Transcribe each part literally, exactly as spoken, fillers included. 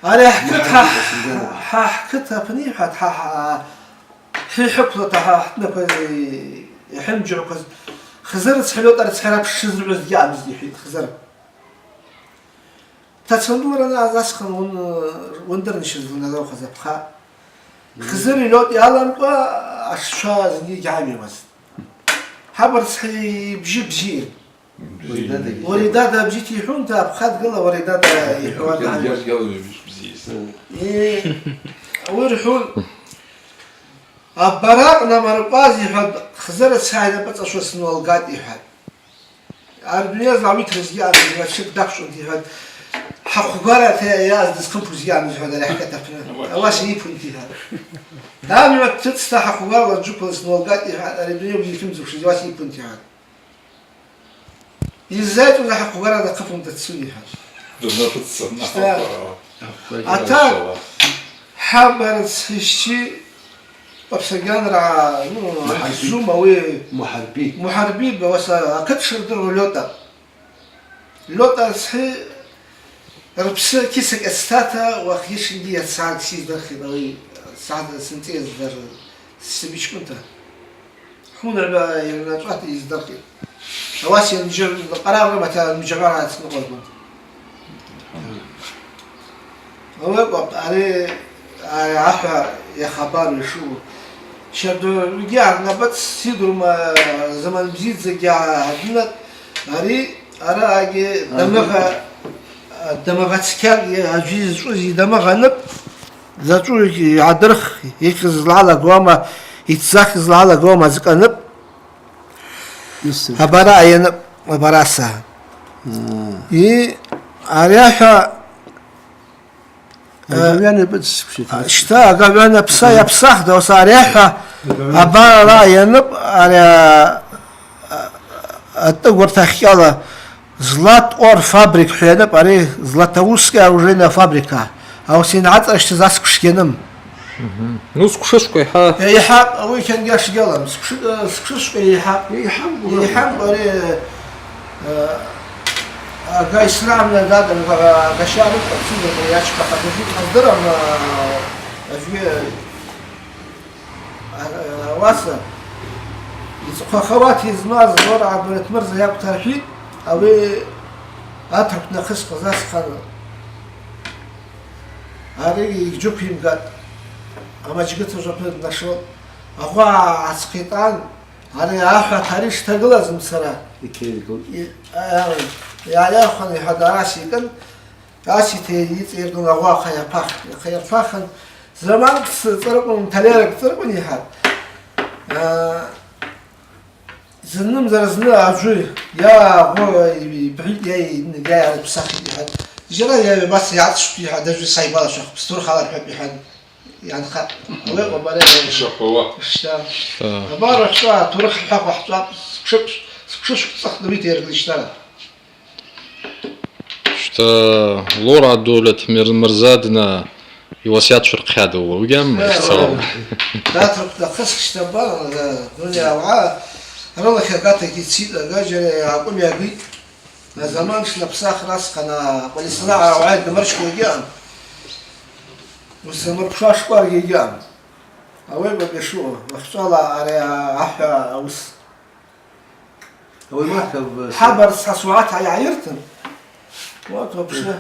Ари хӏкыт хӏа-, хӏа-, хӏкыт апны йхӏватӏ, хӏа-, хӏа-, хӏи хӏыквлата хӏа хӏтынаква йхӏымджьагӏвкваз Хзыр рыцхӏа, Лётӏа рыцхӏа рапш шызрыгӏвыз гьаъамызтӏ, йхӏвитӏ Хзыр. Тацандула рана азасхын уын-, уындырнищыз лыназаухъаз апхъа. Хзыри Лётӏи аламкӏва ашвчва зынгьи гьгӏамиуазтӏ. Хӏаба рыцхӏа йбжьы бзийын. Уаридада. Уаридада бзита йхӏвунта, апхъа дгьыла Уаридада йхӏвуа дгьамиуазтӏ. Гьгьаргьала бзийыз. Э, ауи рхӏвун, абаракъ намаркъваз йхӏватӏ, Хзыр рыцхӏа йнапӏы цӏашваз сынуалгатӏ йхӏватӏ. Ари дуньязла ауи трызгьи ан, йхӏватӏ, щыгӏ даквчӏвунта йхӏватӏ, хӏахъвгварата йаъаз дызхъымпузгьи ан йхӏватӏ ари хӏкыт апны. Ауаса йыпунта йхӏватӏ. Дами йхӏватӏ, тыцӏта хӏахъвгварала джвыквлын сынуалгатӏ йхӏватӏ, ари дунья йгьихьымдзушыз, ауаса йыпунта йхӏватӏ. Йыззайцӏуз ахӏахъвгварала хъыпунта дцун йхӏватӏ. Дунапыццан. Щта. А так, хӏаба рыцхӏа йщи Бабсагьанра, ну, Мухарби. Акъзум ауи. Мухарби. Мухарби, бауаса, акыт шырдыру Лётӏа. Лётӏа рыцхӏа рпсы киса кӏьацӏтата, уахъ йышынгьи йацгӏан ксиздырхитӏ, ауи сагъда сынцӏиаздзар сабичкӏунта. Хунагӏва йырначӏвата йыздырхитӏ. Ауаса йанджы-, къарагъ рымата йанджагӏвара ацӏныкъваргван. Ауи акӏвапӏ, ари, ари ахӏва йахабару йшаъу. Щарда уигьи гьарнапӏыцӏ Сидрума Заманбзидзагьи гьадинатӏ, ари араъагьи дамыгъа, дамыгъацкьакӏ, аджви зчӏвуз йдамыгъанпӏ, зачӏву йгӏадырх, йыхьыз лгӏалагуама, йцахыз лгӏалагуама зкӏанпӏ. Абара айанпӏ, абараса. Мм. И ари ахӏва Агагӏвана быцӏ сквшита. Щта, агагӏвана пса йапсахтӏ, ауаса ари ахӏва абарала йанпӏ, ари, а, а, атӏыгварта ахькӏьала Златор фабрик хӏва йанпӏ, ари Златоустская оружейная фабрика. Ауаса йангӏацӏырщтыз ацквш гьаным. Мгм. Ну, сквшышвква йхӏа. Йхӏа, ауи кьангьаш гьалам. Сквшы-, э, сквшышвква йхӏа. Йхӏа, йхӏа, ари, э, Ага йсрамна дадын, ага щарыкъ, отсюда ячпа хъатыжьит, хъаздырам, а, ажьгьи, а, а, ауаса. Йцӏыхъвахауата йызмаз Лора Абрат Мырза йакӏвта рхӏвитӏ, ауи атыркв нахъыскъыз асхъан, ари йгьджвыквйымгатӏ, амаджгыта жвапӏы днашылтӏ, агъва гӏасхъитӏан, Ари ахӏвата ари штагылазмцара. Икейгыл. И-, а, йгӏайахван, йхӏватӏ, араса йкӏын, асита йыцӏа йыргылын агъва ахъайапах-, ахъайапахын. Заманкӏ ц-, цӏыркъвун, талеракӏ цӏыркъвун йхӏватӏ. А, зынымзар зны аджвы, йа агъвы йбгӏитӏ, йа йнын, йа йгӏарыпсахитӏ йхӏватӏ. Зджьара йа абаца йгӏацӏцӏтӏ йхӏватӏ, аджвы сайбалашвахпӏ, стурхалар хӏвапӏ йхӏватӏ. Йанхъа. Ауи акӏвапӏ ари. Йшахвауа. Щта. Щта. Абар ахчӏва, турых хӏахъва хӏчӏвапӏ, сквшышв-, сквшышвква цӏыхда уи тергли щтара. Щта, Лора Дулет Мир-, Мырза дна йуасйат швырхъйада уыгьам, щта, щта. Датыркъвда хъысхщтаба, э, дунья ауагӏа, рыла хьагата йгьицитӏ, ага жьара акъвым йагитӏ. Заман шнапсахра асхъан, къвалисла ауагӏа дмырчхугьи аъам. Уыса мырквшва шкӏваргьи гьаъам. Ауи бабешу, уахьчӏвала ари ахӏва ауыс. Ауи махъа в-, хӏаба рыцхӏа сугӏат гьайыртын. Вот вообще.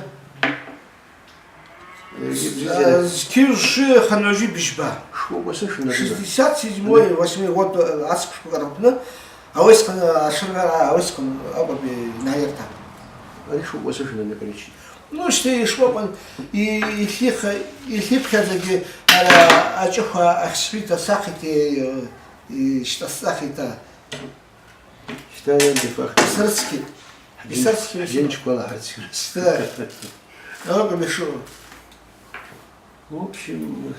Э, э, зкьи ши хынужьи бижьба. Шкӏвокӏва сышвна. Шестьдесят седьмой, восьмой год, э, ацквшква рпны, ауи схъан, э, ашыргара, ауи схъан акӏвапӏ йнайырта. Ари шкӏвокӏва сышвна, не къаричи. Ну, щта йшкӏвокӏван, и-, йхьих-, йхьипхьадзагьи, ара, ачӏыхва ахьсхӏвита сахъите, э, и-, щта сахъита. Щта йан дефах. Сырцкий. Хӏджин-, Исырцкий. Хӏджинчквала хӏырцкий. Щта. Алакӏва бешу. В общем,